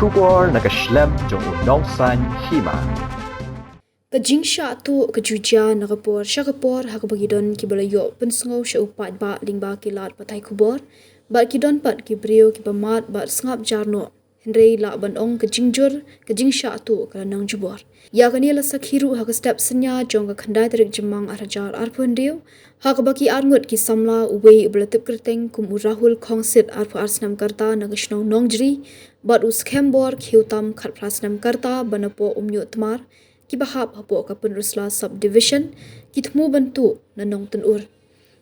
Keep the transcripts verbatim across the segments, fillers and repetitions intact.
Khubor na ka shlem jong u nongsan hima. Ka jingshah tuh ka ju jia na ka por sha ka por ha kaba ki don kiba la ïoh pynsngew sha u paidbah lyngba ki lad pathai khubor. Bad ki don pat ki briew kiba mad bad sngap jar noh. Hynrei lah ban ong ka jingjur ka jingshah tuh ka la nang jubor. Ïa kane la sakhi ruh ha ka step synñia jong ka khyndai tarik Jymmang ar hajar arphew hynriew, ha kaba ki arngut ki samla, uwei uba la tip kyrteng kum u Rahul Khongsit, arphew ar snem ka rta, na ka shnong Nongjri, bad u Skhembor Khiewtam, khatphra snem ka rta, ba na poh Umñiuh Tmar, kiba hap hapoh ka Pynrusla Subdivision, ki thmu ban tuh na Nongtynur.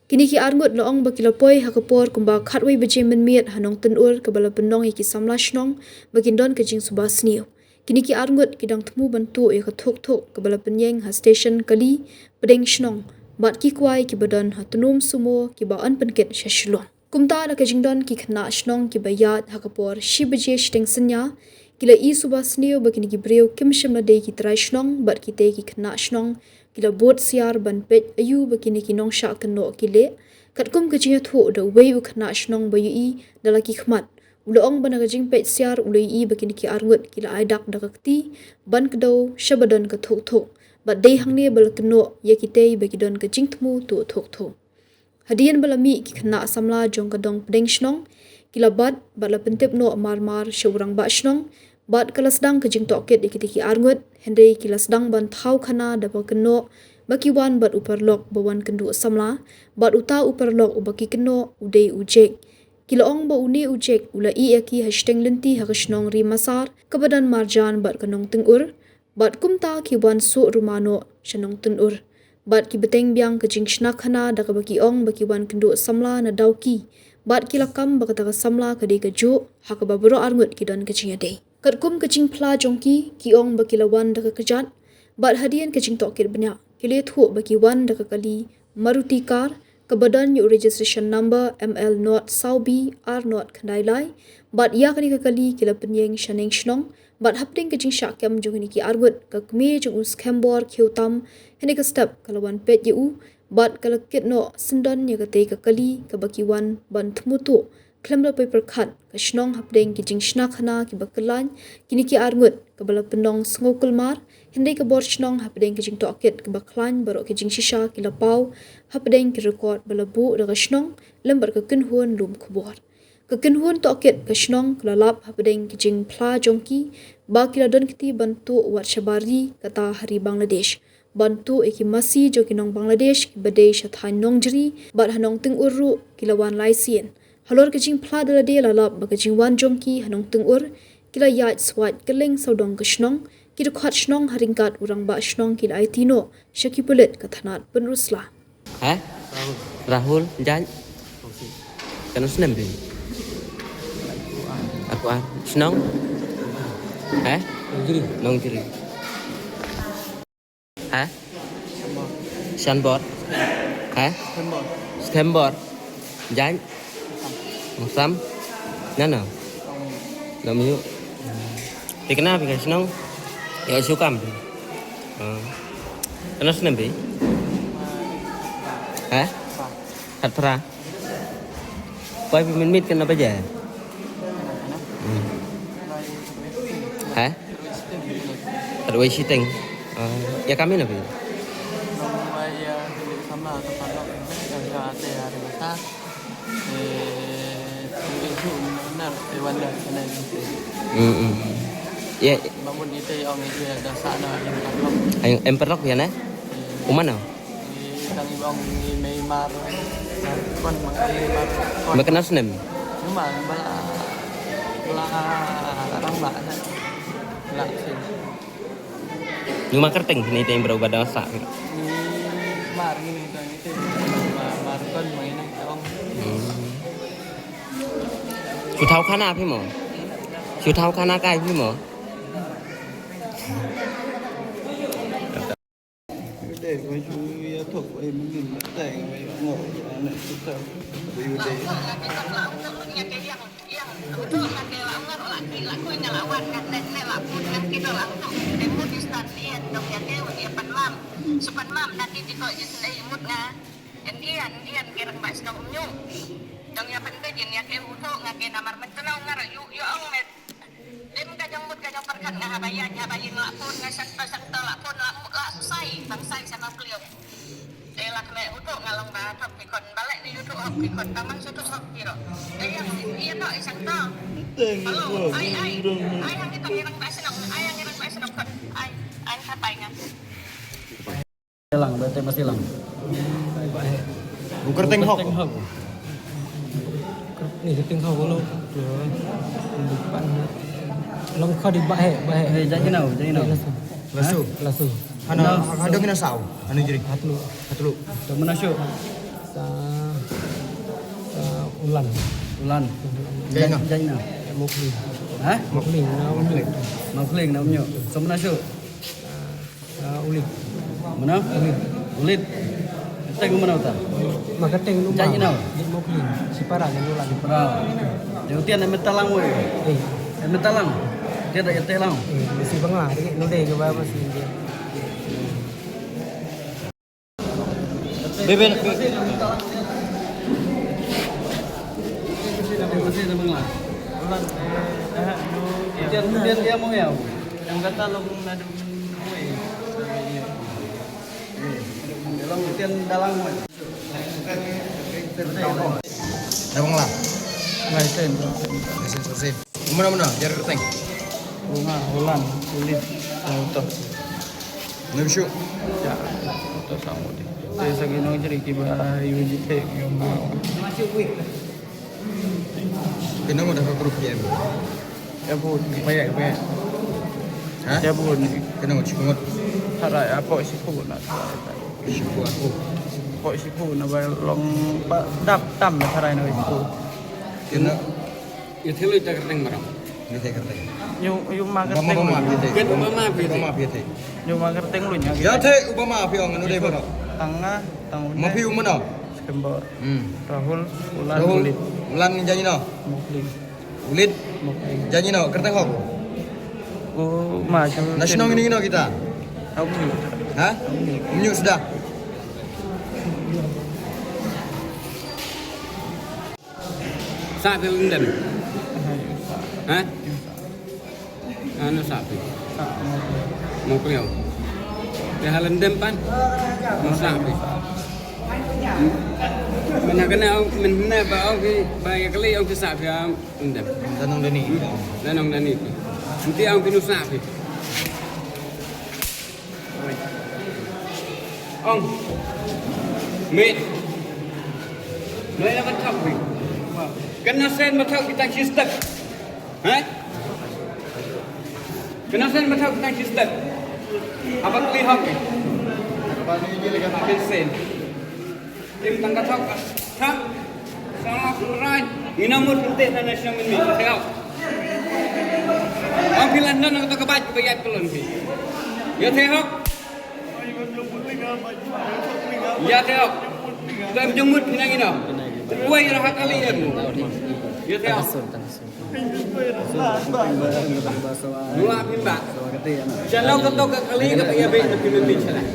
Kine ki arngut la ong ba ki la poi ha ka por kumba khatwei baje mynmiet ha Nongtynur, kaba la pynlong ïa ki samla shnong ba kin don ka jingsuba sniew. Kine ki arngut ki dang thmu ban tuh ïa ka thuk thuk kaba la pynïeng ha station kali pdeng shnong bad ki kwai kiba don ha tnum sumo kiba yn pynkit sha Shillong. Kumta da ka jingdon ki khynnah shnong kiba ïaid ha ka por shi baje shiteng synñia, ki la ïohi suba sniew ba kine ki briew kim shym la dei ki trai shnong bad kitei ki khynnah shnong ki la bud siar ban peit aïu ba kine ki nongshah kynnoh ki leh. Katkum ka jingïathuh da uwei u khynnah shnong ba ïohi da la ki khmat, u la ong ba na ka jingpeit siar u la ïohi ba kine ki arngut ki la ai dak da ka kti ban kdew sha ba don ka thuk thuk, bad dei hangne ba la kynnoh ïa kitei ba ki don ka jingthmu tuh thuk thuk. Hadien ba la mih ki khynnah samla jong ka dong pdeng shnong, ki la bat bad la pyntip noh mar mar sha u rangbah shnong, bad ka la sdang ka jingtohkit ïa kitei ki arngut. Hynrei ki la sdang ban thaw khana da ba kynnoh ba ki wan bad u paralok ba wan kynduh samla, bad uta u paralok uba ki kynnoh u dei u Jake. Ki la ong ba une u Jake u la ïeh ïa ki ha shiteng lynti ha ka shnong Rimasar kaba don marjan bad ka Nongtynur, bad kumta ki wan suh ruma noh sha Nongtynur. Bad ki bteng biang ka jingshna khana da kaba ki ong ba ki wan kynduh samla na Dawki, bad ki la kam ba kata ka samla ka dei ka juh, ha kaba baroh arngut ki don ka jingïadei. Katkum ka jingphla jong ki, ki ong ba ki la wan da ka kjat, bad hadien ka jingtohkit bniah, ki la ïathuh ba ki wan da ka kali Maruti car, kaba don ïa u registration number M L not saw B R not khyndai lai, bad ïa kane ka kali ki la pynïeng sha neng shnong, bad hapdeng ka jingshah kem jong kine ki arngut, ka kmie jong u Skhembor Khiewtam, ha kane ka step ka la wan peit ïa u, bad ka la kit noh syndon ïa katei ka kali kaba ki wan ban thmu tuh, khlem da poi pyrkhat ka shnong hapdeng ki jingshna khana kiba khlaiñ kine ki arngut, kaba la pynlong sngewkulmar. Hynrei ka bor shnong hapdeng ka jingtohkit kaba khlaiñ baroh ki jingshisha ki la paw hapdeng ki record ba la buh da ka shnong lem bad ka kynhun lum khubor. Ka kynhun tohkit ka shnong ka la lap hapdeng ki jingphla jong ki ba ki la don kti ban tuh wat shabar ri, kata ha ri Bangladesh. Ban tuh ïa ki masi jong ki nong Bangladesh kiba dei sha thaiñ Nongjri, bad ha Nongtynur ruh ki la wan lai sien. Halor ka jingphla da lade la lap ba ka jingwan jong ki ha Nongtynur, ki la ïaid swait kylleng sawdong ka shnong, ki dkhot shnong ha ryngkat u rangbah shnong ki la aiti noh sha ki pulit ka thanat Pynrusla. Hah? Rahul, Jake? Kano snem phi? Arphew ar. Shnong? Hah? Nongjri. Nongjri. Hah? Shanbor. Hah? Shanbor. Shanbor. Jake? Mongsam. Nano? Nongmyu. Phi kane phi ka shnong? Ïa shu kam phi. Oh. Kano snem phi? Hah? Khatphra. Poi phi mynmiet kane baje? Hmm. Hah? Khatwei shiteng. Oh. Ïa kam ïa na phi? Hmm, hmm. Ïa. Em paralok ïa na? U mano? Ba kano snem? Numa kyrteng kine teng bro ba dang sah. Hmm. Shu thaw khana phi mo? Shu thaw khana kai phi mo? Ba ïa ïa ba ïa la pun nga sat ba sat la pun la la sai bang sai sana beliau. Saya lah kena utuk ngalong ba thok pikon balik ni utuk hok pikon tamang sutuk hok piro. Saya iya no isang to. Halo, ai ai. Ai hang kita ngirang ba senang, ai hang ngirang ba senang kon. Ai ai kapai ngan. Silang, bete masilang. Buker teng hok. Teng hok. Ni teng hok lo. Long kha di bahe bahe. Eh, jangan nau, jangan nau. Lasu. Lasu. Hana hadong ina sau. Anu jeri. Hatlu. Hatlu. Mana syu? Sa sa ulan. Ulan. Jangan nau. Jangan nau. Mokling. Hah? Mokling. Mokling. Mokling namanya. Semana syu. Ah, ulit. Mana? Ulit. Ulit. Teng mana uta? Makateng lu. Jangan nau. Di Mokling. Sipara jangan ulang. Pra. Yang tian yang metalang woi. Eh. Yang metalang. Dia tak telang. Eh, masih bangla. Dia nodai ke bawah masih dia. Bebe. Masih ada bangla. Ulan, eh, eh, dia, dia, dia mau ya. Yang kata lo belum ada. Dalam lutian dalang mo. Dah bang lah. Lah, itu yang. Bersih, bersih. Mana, mana? Jar kerteng. Bunga, ulan, ulit, uto. Nusyu. Ya, uto sama deh. Saya sagi nong jadi kiba yuji teh, kiba mau. Kena udah ke grup dia. Ya bu, payah, payah. Ha? Ya bu. Kena udah cuma. Tara ya, apa sih bu nak? Sih bu aku. Apa sih bu nak bayar long ba dap tam ya tara ini bu. Kena. Ya thelu tak kerteng barang. Ni tak kerteng. Yu yu ma kerteng. Ken Obama phi te. Yu ma kerteng lu nya. Ya te Obama phi ong anu dei barang. Tanga tang. Ma phi umana. Kemba. Hmm. Rahul, Ulan, Rahul, Ulit. Ulan ni janji no. Mokling. Ulit. Mokling. Janji no, kerteng hok. Oh, maju. National ni no kita. Aku ni. Ha? Aku ni. Umnyu sudah. Sa te lendem. Ha? Anu sa phi. Mo kriaw. Te ha lendem pan. Mo sa phi. Mena kena mena ba au ki ba ya kali au ki sa phi lendem. Danong dani. Danong dani. Nanti au ki nu sa phi. Ong. Mit. Noi na bathok phi. Kena sen bathok kita sistem. Hah? Kena sen bathok tang ki step. Apa kli hok? Apa ni je lagi makin sen. Tim tang ka thok. Thok. Sama kurai. Ngina mut putih na national ni. Thok. Ang pilan na nang to ka baj ba yat kulon phi. Ya thok. Ya thok. Tam jumut phi nang ina. Wai rahat kali em. Ya thok. Nua phi ba. Shalok ka tok ka kali ka ba ïa beit na phi mynta shalok.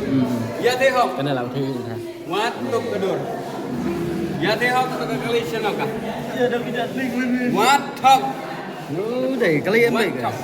Ïa te hok. Kana lau thei ha. Wat tok ka dur. Ïa te hok ka tok ka kali shalok ka. Wat hok. Nu dei kali ïa beit. Wat hok.